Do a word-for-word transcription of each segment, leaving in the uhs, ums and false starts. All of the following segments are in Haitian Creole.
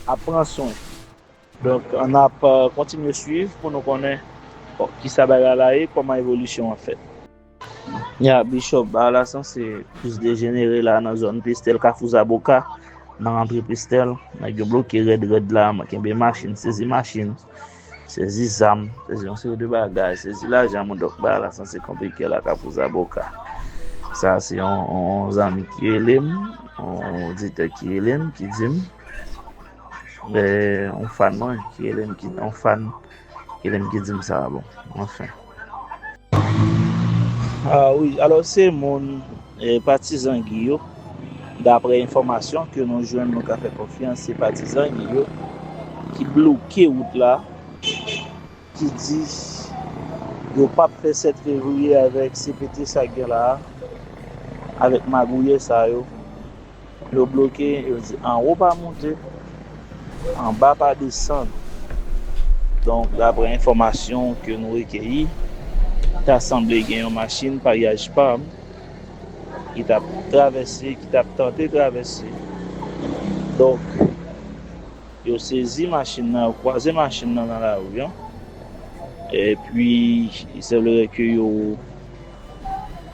ap pran swen. Donk, n ap, eh, kontinye swiv pou nou konnen, bon, kisa bagay la ye, kòman evolisyon an fèt. Ya, Bishop, bagay la sanse plis dejenere la nan zòn Pestèl, Kafou Zaboka, nan rantre Pestèl. Nèg yo bloke rèd rèd la, kenbe machin, sezi machin, sezi zam, sezi yon seri de bagay, sezi lajan moun. Donk, bagay la sanse konplike la, Kafou Zaboka. Sa se yon, yon, yon zanmi ki rele m, yon oditè ki rele m, ki di m, eh, yon fan mwen ki rele m, ki, yon fan ki rele m, ki di m sa, bon, anfen. Ah wi, alò se moun, eh, patizan Guy yo, daprè enfòmasyon ke nou jwenn, nou ka fè konfyans, se patizan Guy yo ki bloke wout la, ki di yo p ap fè sèt fevriye avèk C P T sa k gen la a, avèk magouyè sa yo. Yo bloke, yo di anwo pa monte, anba pa desann. Donk, daprè enfòmasyon ke nou rekeyi, ta sanble gen yon machin paryaj pa m ki t ap travèse, ki t ap tante travèse. Donk, yo sezi machin nan, yo kwaze machin nan nan lari an. Epi, il semblerait que yo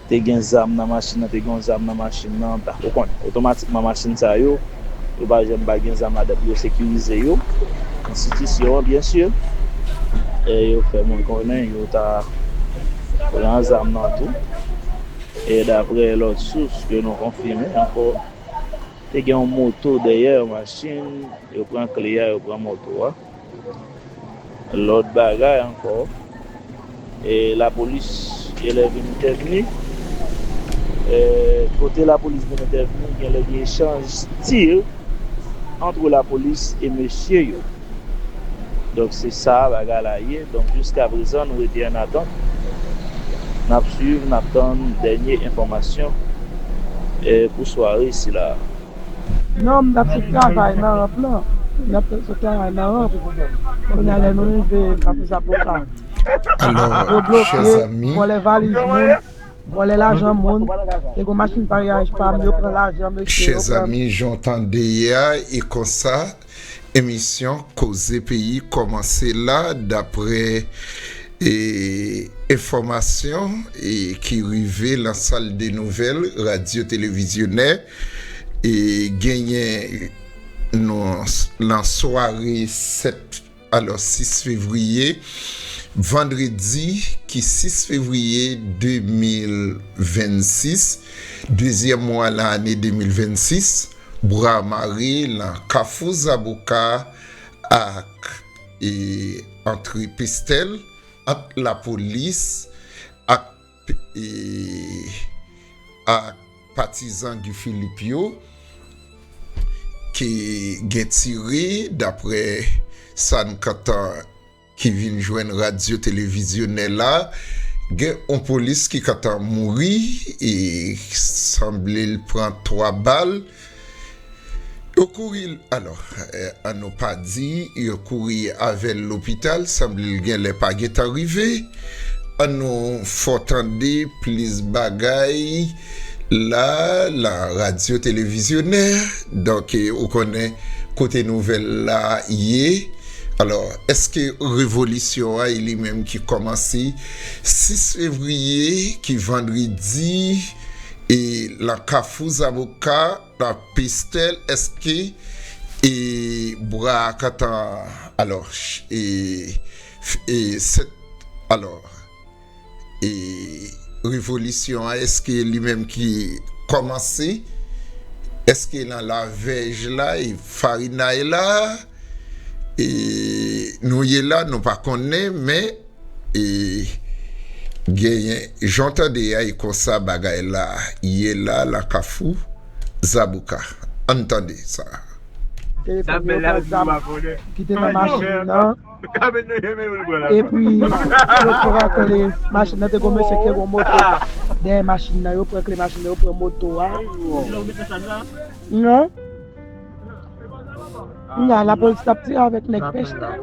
te gen zam nan machin nan, te gen yon zam nan machin nan, ta, ou konnen, otomatikman machin sa yo, yo pa janm pa gen zam ladan pou yo sekirize yo, enstitisyon an, byen si. E yo fè moun konnen yo ta pran zam nan tou. E daprè lòt sous ke nou konfime ankò, te gen yon moto dèyè yon machin, yo pran kle a, yo pran moto a. Lòt bagay ankò, e lapolis genlè vin entèvni. E kote lapolis vin entèvni, genlè gen echanj tir ant lapolis e mesye yo. Donk, se sa bagay la ye. Donk, jiska prezan, nou rete an atant. N ap swiv, n ap tann dènye enfòmasyon, eh, pou sware sila a. Non, m t ap sot travay nan ranp lan. M t ap sot travay nan ranp. Kounye a, lè nou rive Kafou Zaboka, yo bloke, vòlè valiz moun, vòlè lajan moun. Te gen machin paryaj pa m, yo pran lajan mesye yo, pran. Chèzanmi, jan w tande a, e konsa emisyon Koze Peyi kòmanse la, daprè, e, enfòmasyon, e, ki rive nan sal de nouvèl Radyo Televizyonè, e, genyen nan, nan sware sèt, alò, sis fevriye, vandredi ki sis fevriye de mil vennsis, dezyèm mwa lane de mil vennsis, bra mare nan Kafou Zaboka ak, e, antre Pestèl, ant lapolis ak, e, ak patizan Guy Philippe yo, ki gen tire, daprè sa n kantan ki vin jwenn Radyo Televizyonè la, gen yon polis ki kantan mouri, e sanble l pran twa bal. Yo kouri, alò, eh, an nou pa di, yo kouri avè l lopital, sanble l genlè pa gentan rive. An nou fè w tande plis bagay la, la radyo televizyonè. Donk, eh, ou konnen kote nouvèl la ye. Alò, èske revolisyon an e li menm ki kòmanse sis fevriye, ki vandredi, e lan Kafou Zaboka, nan Pestèl, èske, e, bra a kantan, alò, e, e, sèt, alò, e, revolisyon an, èske li menm ki kòmanse? Èske nan lavèj la, e farinay la, e nou ye la, nou pa konnen, men, e genyen, jan w tande a, e konsa bagay la ye la, lan Kafou Zaboka. Ann tande sa. Telefòn yo pran zam ki te nan machin nan. Epi, yo pran kle machin nan, te gon mesye ki te gon moto dèyè machin nan, yo pran kle machin nan, yo pran moto a. Non. Nya, lapolis t ap tire avèk nèg Pestèl.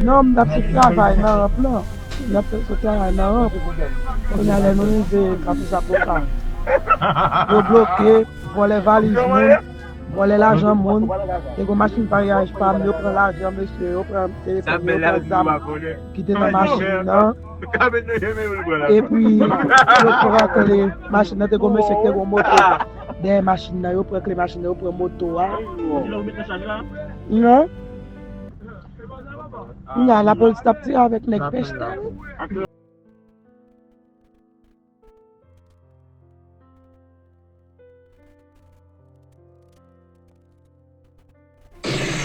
Non, m t ap sot travay nan ranp lan. M t ap sot travay nan ranp. Kounye a, lè nou rive Kafou Zapoka, yo bloke, vòlè valiz moun, vòlè lajan moun. Te gen machin paryaj pa m, yo pran lajan mesye, yo pran telefòn, yo pran zam ki te nan machin nan. Epi, yo pran kle machin nan, te gen mesye ki te gen moto dèyè machin nan, yo pran kle machin nan, yo pran moto a. Non. Nya, lapolis t ap tire avèk nèg pèch la.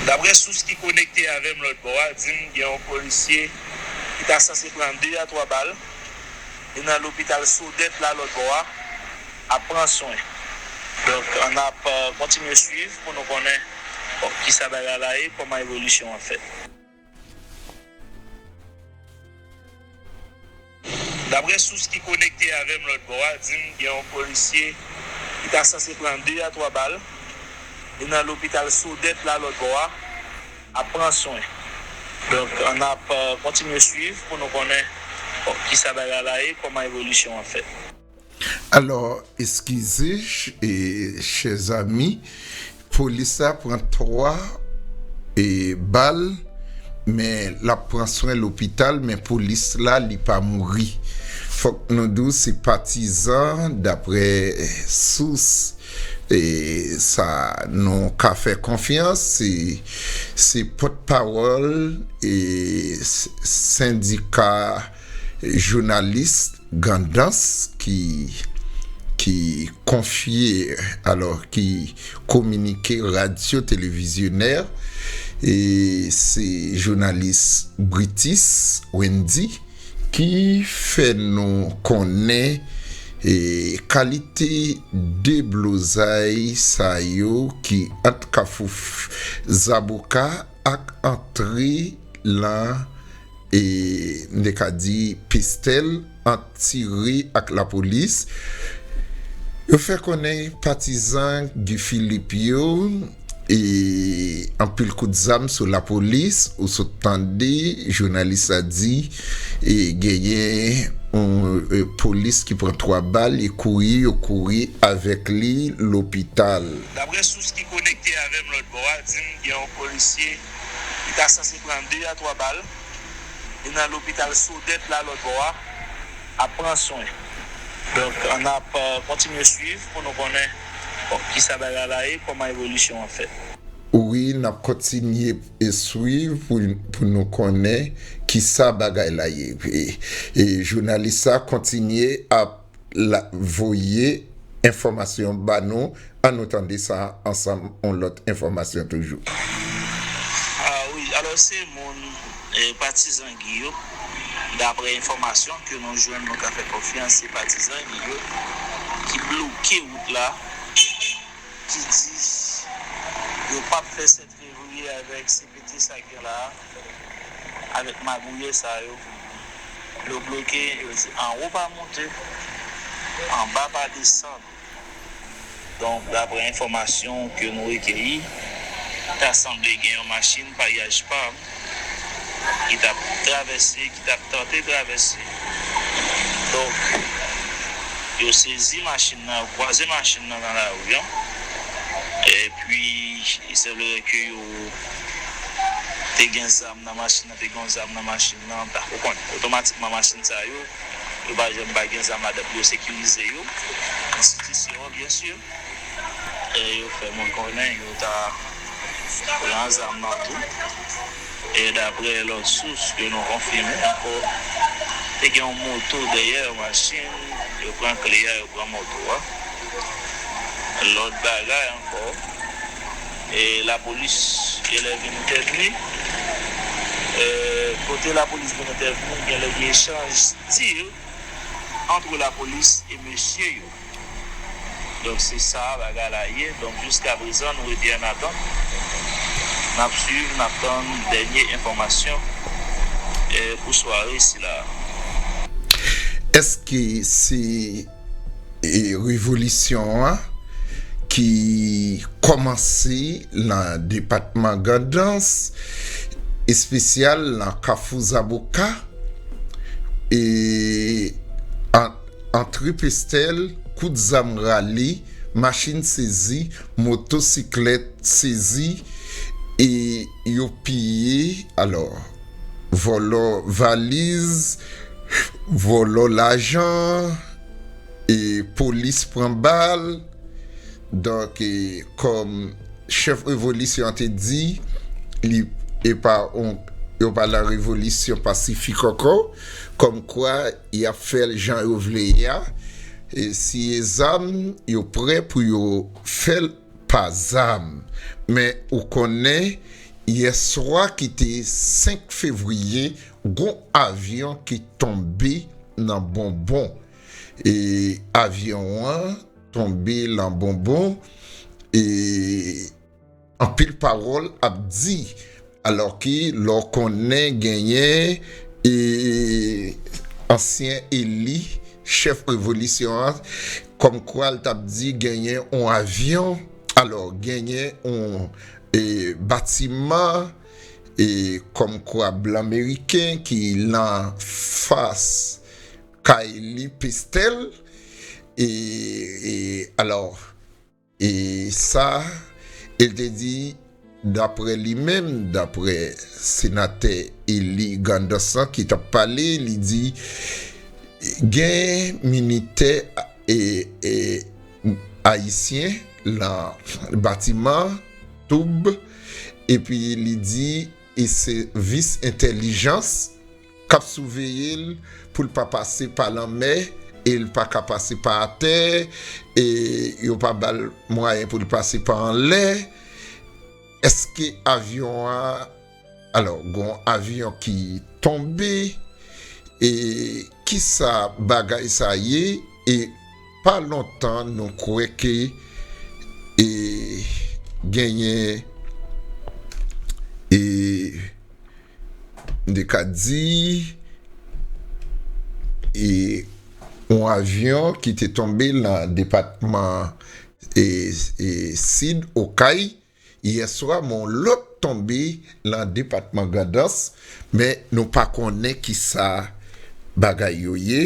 Daprè sous ki konekte avè m lòt bò a, di m gen yon polisye ki ta sanse pran de a twa bal, li nan lopital Sodèt la lòt bò a, ap pran swen. Donk, n ap kontinye swiv pou nou konnen kisa bagay la ye, kòman evolisyon an fèt. Daprè sous ki konekte avè m lòt bò a, di m gen yon polisye ki ta sanse pran de a twa bal, li nan lopital Sodèt la lòt bò a, ap pran swen. Donk, n ap kontinye swiv pou nou konnen kisa bagay la ye, kòman evolisyon an fèt. Alò, eskize, chè zanmi, polis la pran twa bal, men l ap pran swen lopital, men polis la, li pa mouri. Fòk nou di w se patizan, daprè sous sa nou ka fè konfyans, se pòtpawòl sendika jounalis Grandans ki ki konfye alò ki kominike radyo televizyonè e se jounalis Britis Wendy ki fè nou konnen e kalite deblozay sa yo ki ant Kafou Zaboka ak antre lan e m te ka di pistèl ant tire ak lapolis. Yo fè konnen patizan Guy Philippe yo e anpil kout zam sou lapolis ou sot tande jounalis la di e genyen yon polis ki pran twa bal e kouri yo kouri avèk li lopital. Daprè sous ki konekte avè m lòt bò a di m gen yon polisye li ta sanse pran de a twa bal. Li nan lopital Sodèt la lòt bò a ap pran swen. Donk, n ap kontinye swiv pou nou konnen kisa bagay la ye, kòman evolisyon an fèt. Wi, n ap kontinye swiv pou nou konnen kisa bagay la ye. E jounalis sa kontinye ap voye enfòmasyon ba nou. An nou tande sa ansanm yon lòt enfòmasyon toujou. Ah wi, alò se moun patizan Guy yo, daprè enfòmasyon ke nou jwenn nou ka fè konfyans se patizan Guy yo ki bloke wout la, ki di yo p ap fè sèt fevriye avèk se pete sa k gen la a, avèk magouyè sa yo, yo bloke, yo di anwo pa monte, anba pa desann. Donk, daprè enfòmasyon ke nou rekeyi, ta sanble gen yon machin paryaj pa m ki t ap travèse, ki t ap tante travèse. Donk, yo sezi machin nan, yo kwaze machin nan nan lari an. Epi, il semblerait que yo te gen zam nan machin nan, te gen yon zam nan machin nan, ou konnen, otomatikman machin sa yo, yo pa janm pa gen zam ladan pou yo sekirize yo. Enstitisyon an, byen si, e yo fè mwen konnen yo ta pran zam nan tou. E daprè lòt sous ke nou konfime ankò, te gen yon moto dèyè yon machin, yo pran kle a, yo pran moto a. Lòt bagay ankò, e lapolis genlè vin entèvni. E kote lapolis vin entèvni, genlè gen echanj tir ant lapolis e mesye yo. Donk, se sa bagay la ye. Donk, jiskaprezan, nou rete an atant. N ap swiv, n ap tann dènye enfòmasyon pou sware sila a. Èske se revolisyon an ki kòmanse nan depatman Grandans? espesyal nan Kafou Zaboka, e an- antre Pestèl, kout zam rale, machin sezi, motosiklèt sezi, e yo piye, alò, vòlò valiz, vòlò lajan, e polis pran bal. Donk, e, kòm chèf revolisyon an te di, li, e pa on, yo pa nan revolisyon pasifik ankò, kòmkwa y ap fè l jan yo vle a. E si e zam, yo prè pou yo fè l pa zam. Men ou konnen, yèswa ki te senk fevriye, gon avyon ki tonbe nan Bonbon. E avyon an tonbe nan Bonbon, e anpil pawòl ap di, alò ke lè w konnen genyen, e ansyen eli, chèf revolisyon an, kòmkwa l t ap di genyen on avyon, alò, genyen on, e, batiman, e, kòmkwa blan meriken ki lan fas kay li Pestèl, e, e, alò, e sa, el te di, daprè li menm, daprè senatè eli Grandans lan ki t ap pale, li di, gen militè, e, e, ayisyen lan batiman, toub, epi li di, e sèvis entèlijans k ap souveye l pou l pa pase pa lanmè, e l pa ka pase pa atè, e yo pa ba l mwayen pou l pase pa anlè. Èske avyon an, alò, gon avyon ki tonbe, e kisa bagay sa ye, e pa lontan nou kwè ke, e, genyen, e, m te ka di, e, yon avyon ki te tonbe nan depatman, e, e, Sid, Okay, yèswa, men yon lòt tonbe nan depatman Grandans, men nou pa konnen kisa bagay yo ye.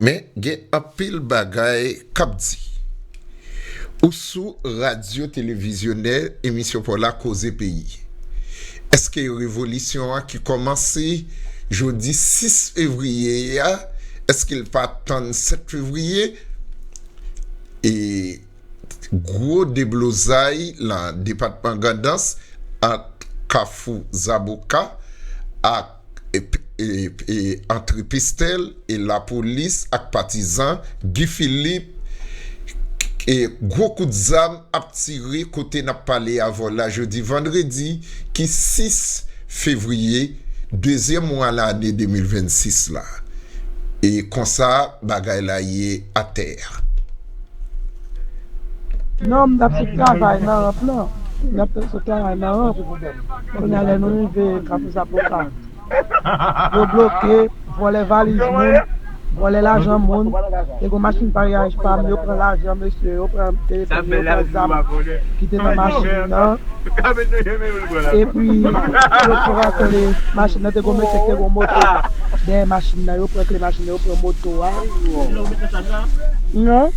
Men gen anpil bagay k ap di. Ou sou radyo televizyonè, emisyon pa w la Koze Peyi. Èske revolisyon an ki kòmanse jodi sis fevriye a, èske l pa tann sèt fevriye? E gwo deblozay nan depatman Grandans ant Kafou Zaboka ak, e, e, e, antre Pestèl, e lapolis ak patizan Guy Philippe, e gwo kout zam ap tire kote n ap pale avè w la jodi vandredi ki sis fevriye, dezyèm mwa lane de mil vennsis la. E konsa bagay la ye atè a. Non, m t ap sot travay nan ranp lan. M t ap sot travay nan ranp. Kounye a, lè nou rive Kafou Zaboka, yo bloke, vòlè valiz moun, vòlè lajan moun. Te gon machin paryaj pa m, yo pran lajan mesye, yo pran telefòn, yo pran zam ki te nan machin nan. Epi, yo pran kle machin nan, te gon mesye ki te gon moto dèyè machin nan, yo pran kle machin nan, yo pran moto a. Non.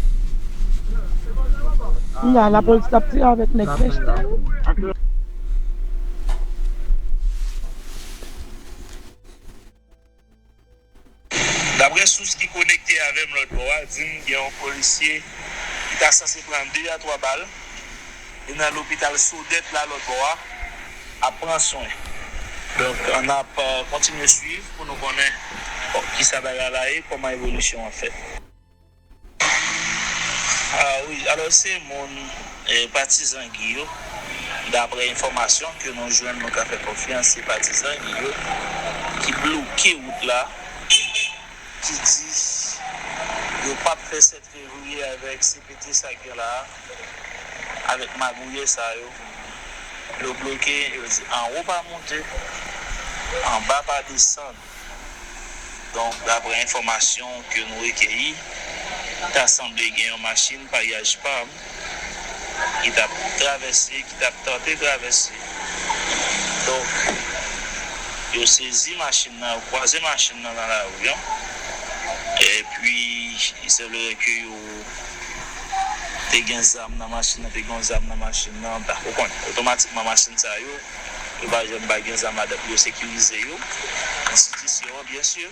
Kounye a, lapolis t ap tire avèk nèg Pestèl. Daprè sous ki konekte avè m lòt bò a, di m gen yon polisye ki ta sanse pran de a twa bal, li nan lopital Sodèt la lòt bò a, ap pran swen. Donk, n ap, euh, kontinye swiv pou nou konnen, bon, kisa bagay la ye, kòman evolisyon an fèt. Ah wi, alò se moun, eh, patizan Guy yo, daprè enfòmasyon ke nou jwenn, nou ka fè konfyans, se patizan Guy yo ki bloke wout la, ki di yo p ap fè sèt fevriye avèk C P T sa k gen la a, avèk magouyè sa yo. Yo bloke, yo di anwo pa monte, anba pa desann. Donk, daprè enfòmasyon ke nou rekeyi, ta sanble gen yon machin paryaj pa m ki t ap travèse, ki t ap tante travèse. Donk, Yo sezi machin nan, yo kwaze machin nan nan lari an. Epi, il semblerait que yo te gen zam nan machin nan, te gen yon zam nan machin nan, m pa ko konnen. Otomatikman, machin sa yo, yo pa janm pa gen zam ladan pou yo sekirize yo. Enstitisyon an, byen si.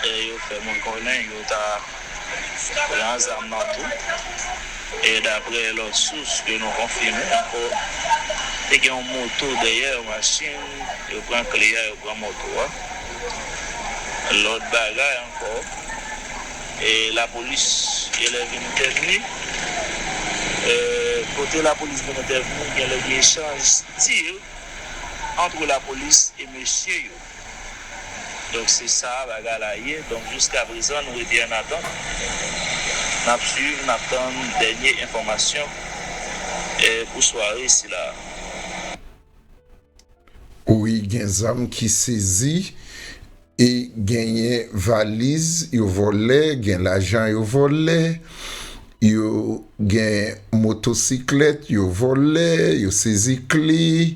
E yo fè mwen konnen yo ta pran zam nan tou. E daprè lòt sous ke nou konfime ankò, te gen yon moto dèyè yon machin, yo pran kle a, yo pran moto a. Lòt bagay ankò, e lapolis genlè vin entèvni. E kote lapolis vin entèvni, genlè gen echanj tir ant lapolis e mesye yo. Donk, se sa bagay la ye. Donk, jiska prezan, nou rete an atant. N ap swiv, n ap tann dènye enfòmasyon, eh, pou sware sila a. Wi, gen zam ki sezi e genyen valiz yo vòlè, gen lajan yo vòlè, yo gen motosiklèt yo vòlè, yo sezi kle,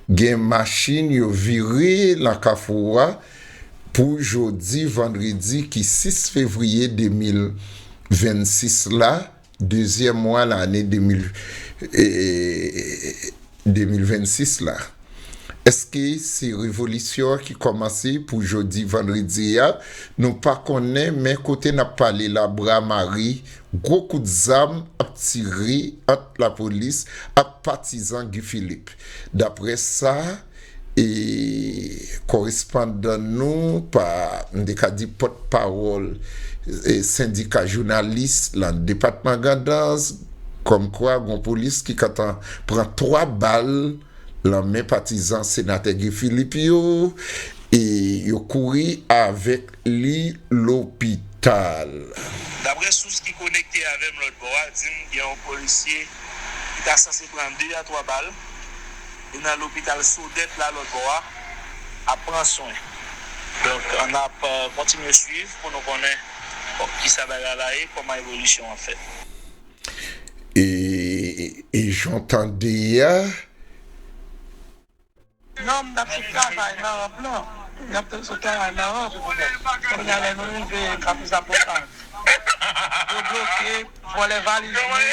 gen machin yo vire nan kafou a pou jodi vandredi ki sis fevriye de mil vennsis la, dezyèm mwa lane de mil, eh, de mil vennsis la. Èske se revolisyon an ki kòmanse pou jodi vandredi a? Nou pa konnen, men kote n ap pale la, bra mare, gwo kout zam ap tire ant lapolis ak patizan Guy Philippe. Daprè sa, e, korespondan nou, pa, m te ka di pòtpawòl, e, sendika jounalis nan depatman Grandans, kòmkwa gon polis ki kantan pran twa bal lan men patizan senatè Guy Philippe yo, e yo kouri avèk li lopital. Daprè sous ki konekte avè m lòt bò a, di m gen yon polisye ki ta sanse pran de a twa bal, li nan lopital Sodèt la lòt bò a, ap pran swen. Donk, n ap, eh, kontinye swiv pou nou konnen kisa bagay la ye, kòman evolisyon an fèt. E, e jan w tande a, Non, m t ap sot travay nan ranp lan. M t ap sot travay nan ranp. Kounye a lè nou rive Kafou Zapoka, yo bloke, vòlè valiz moun,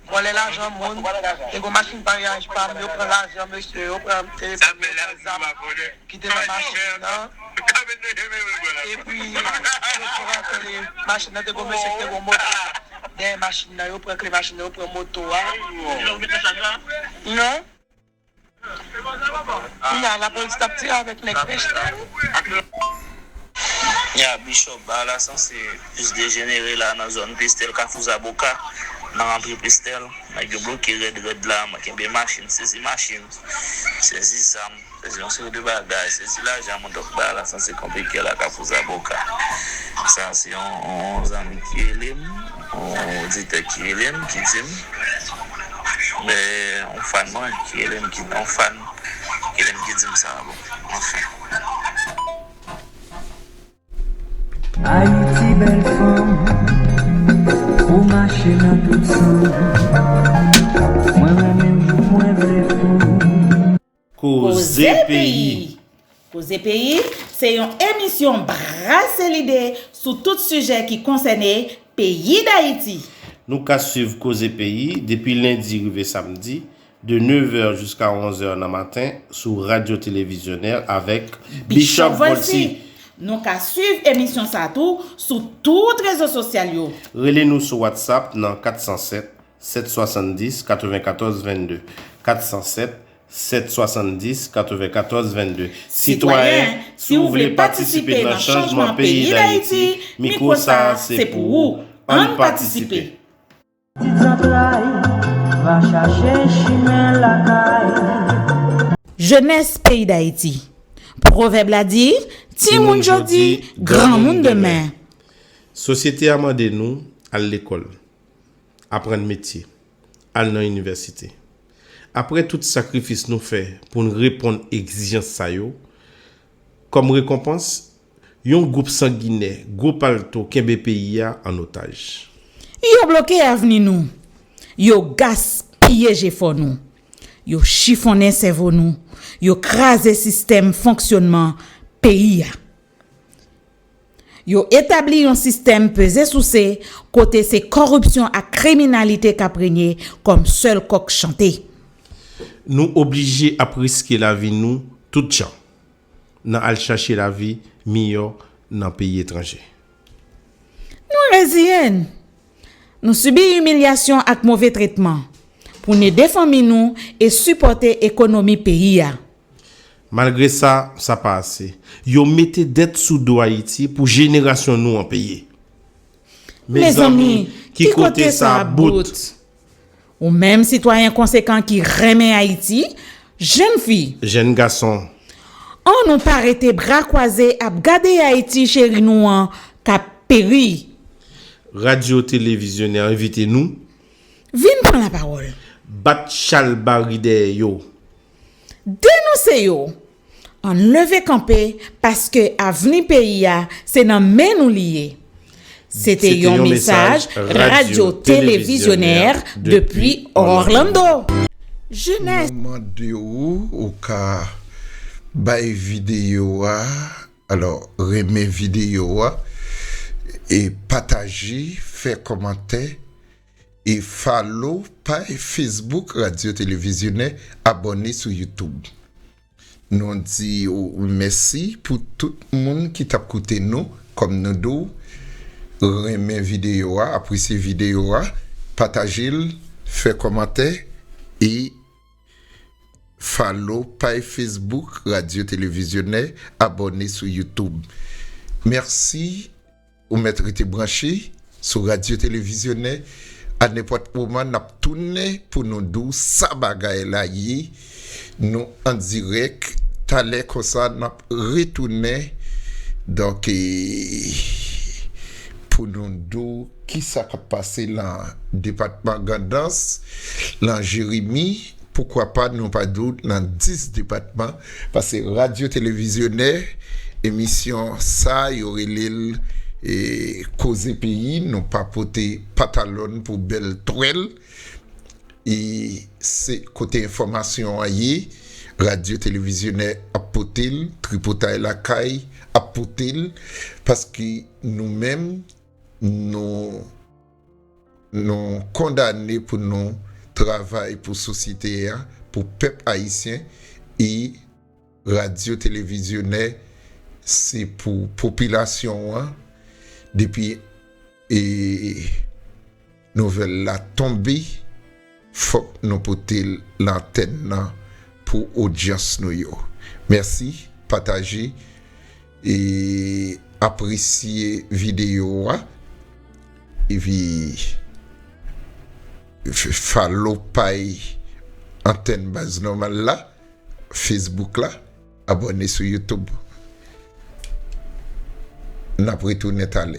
vòlè lajan moun. Te gon machin paryaj pa m, yo pran lajan mesye, yo pran telefòn, yo pran zam ki te nan machin nan. Epi, yo pran kle machin nan, te gon mesye ki te gon moto dèyè machin nan, yo pran kle machin nan, yo pran moto a. Non. Kounye a, lapolis t ap tire avèk nèg Pestèl. Ya, Bishop, bagay la sanse plis dejenere la nan zòn Pestèl, Kafou Zaboka, nan rantre Pestèl. Nèg yo bloke rèd rèd la, kenbe machin, sezi machin, sezi zam, sezi yon seri de bagay, sezi lajan moun, donk bagay la sanse konplike la Kafou Zaboka. Sa se yon, yon zanmi ki rele m, yon oditè ki rele m, ki di m, men yon fan mwen ki rele m, ki yon fan ki rele m, ki di m sa, bon, anfen. Ayiti bèl fanm, ou mache nan tout san. Mwen renmen w, mwen vle fou. Koze Peyi. Koze Peyi, se yon emisyon brase lide sou tout sijè ki konsène peyi Dayiti. Nou ka swiv Koze Peyi depi lendi rive samdi, de nevè jiska onzè nan maten sou Radyo Televizyonè avèk Bishop Volcy. Nou ka swiv emisyon sa tou sou tout rezo sosyal yo. Rele nou sou WhatsApp nan kat san sèt, sèt swasanndis, katrevenkatòz vennde, kat san sèt, sèt swasanndis, katrevenkatòz vennde. Sitwayen, si w vle patisipe nan chanjman peyi Dayiti, mikwo sa a se pou ou. Ann patisipe! Ti zantray va chache chimen lakay. Jenès peyi Dayiti. Pwovèb la di, timoun jodi, granmoun demen. Sosyete a mande nou al lekòl, aprann metye, al nan inivèsite. Apre tout sakrifis nou fè pou n reponn egzijans sa yo, kòm rekonpans, yon gwoup sanginè, gwo palto kenbe peyi a an otaj. Yo bloke avni nou. Yo gaspiye jefò nou. Yo chifonnen sèvo nou. Yo kraze sistèm fonksyonman peyi a. Yo etabli yon sistèm peze souse kote se kòripsyon ak kriminalite k ap renye kòm sèl kòk chante. Nou oblije ap riske lavi nou tout jan nan al chache lavi miyò nan peyi etranje. Nou reziye n. Nou sibi imilyasyon ak move tretman pou n ede fanmi nou e sipòte ekonomi peyi a. Malgre sa, sa pa ase. Yo mete dèt sou do Ayiti pou jenerasyon nou an peye. Mezanmi, ki kote sa ap bout? Ou menm sitwayen konsekan ki renmen Ayiti, jèn fi, jèn gason, ann nou pa rete bra kwaze ap gade Ayiti cheri nou an k ap peri. Radyo Televizyonè envite nou. Vin pran lapawòl. Bat chalbari dèyè yo. Denonse yo. Ann leve kanpe paske avni peyi a se nan men nou li ye. Se te yon mesaj Radyo Televizyonè depi Orlando. Jenès. Nou mande w ou ka bay videyo a, alò renmen videyo a e pataje, fè kòmantè e follow paj Facebook Radyo Televizyonè, abòne sou YouTube. Nou di w mèsi pou tout moun ki t ap koute nou, kòm nou di w, renmen videyo a, apresye videyo a, pataje l, fè kòmantè e follow paj Facebook Radyo Televizyonè, abòne sou YouTube. Mèsi. Ou mèt rete branche sou Radyo Televizyonè. A nenpòt moman n ap tounen pou nou di w sa bagay la ye. Nou an dirèk. Talè konsa n ap retounen. Donk e, pou nou di w kisa k ap pase lan depatman Grandans, lan Jeremi, poukwa pa nou pa di w nan dis depatman, paske Radyo Televizyonè, emisyon sa yo rele l e, Koze Peyi, nou pa pote patalòn pou bèl twèl. E se kote enfòmasyon an ye, Radyo Televizyonè ap pote l, Tripotay Lakay ap pote l, paske nou menm, nou nou kondane pou nou travay pou sosyete a, pou pèp ayisyen, e Radyo Televizyonè se pou popilasyon an. Depi e nouvèl la tonbe, fòk nou pote l lan antèn nan pou odyans nou yo. Mèsi, pataje e apresye videyo a epi follow paj Antèn Baz Nòmal la, Facebook la, abòne sou YouTube. N ap retounen talè.